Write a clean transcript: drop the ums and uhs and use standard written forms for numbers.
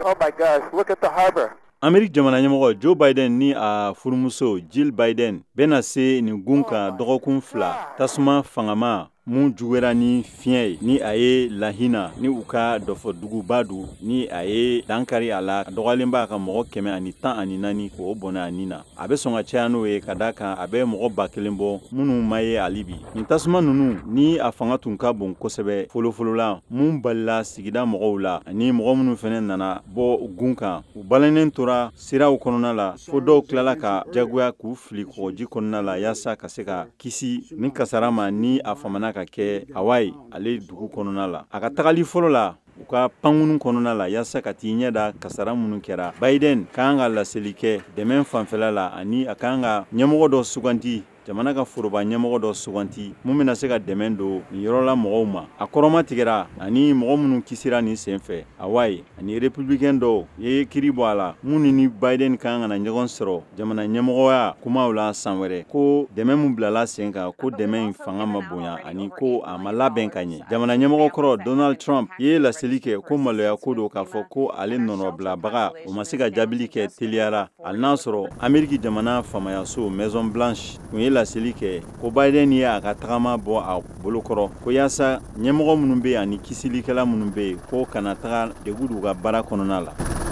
Oh my gosh, look at the harbor. Ameriki jamana ɲɛmɔgɔ Joe Biden ni a furumuso Jill Biden bɛna se nin gun kan dɔgɔkun 2, tasuma fangama mun juguyara ni fiɲɛ ye, ni a ye Lahina ni u ka dɔfɔduguba don, ni a ye dankari a la, dɔgɔlenba ka mɔgɔ 114 k'o bɔnɛ a ni na. A bɛ sɔn ka caya n'o ye, ka da kan a bɛ mɔgɔ 1000 bɔ minnu ma ye hali bi. Nin tasuma ninnu ni a fanga tun ka bon kosɛbɛ folofolola, mun balila sigida mɔgɔw la ani mɔgɔ minnu fana nana bɔ gun kan, u balannen tora siraw kɔnɔna la, fo dɔw tilala ka jagoya k'u fili kɔgɔji kɔnɔna la yaasa ka se ka kisi ni kasara ma ni a famana ka kɛ Hawaii ale dugu kɔnɔna la. A ka tagali fɔlɔ la u ka pankurun kɔnɔna la yaasa ka t'i ɲɛ da kasara minnu kɛra, Biden ka kan ka laseli kɛ dɛmɛ fanfɛla la, ani a ka kan ka ɲɛmɔgɔ dɔ suganti, jamana ka foroba ɲɛmɔgɔ dɔ suganti mun bɛna se ka dɛmɛ don nin yɔrɔla mɔgɔw ma. A kɔrɔma tigɛra ani mɔgɔ minnu kisira nin senfɛ Hawaii, ani républicain dɔw ye kiri bɔ a la minnu ni Biden ka kan ka na ɲɔgɔn sɔrɔ jamana ɲɛmɔgɔya kumaw la san wɛrɛ, ko dɛmɛ min bilala sen kan, ko dɛmɛ in fanga ma bonya ani ko a ma labɛn ka ɲɛ. Jamana ɲɛmɔgɔ kɔrɔ Donald Trump ye laseli kɛ ko maloya ko don k'a fɔ ko ale nɔnɔbilabaga o ma se ka jaabili kɛ teliyara, hali n'a sɔrɔ Ameriki jamana faamayaso Maison Blanche tun ye laseli kɛ ko Biden ye a ka tagama bɔ a bolokɔrɔ, ko yaasa ɲɛmɔgɔ minnu bɛ yen ani kisilikɛla minnu bɛ yen, ko kana taga degun d'u ka baara kɔnɔna la.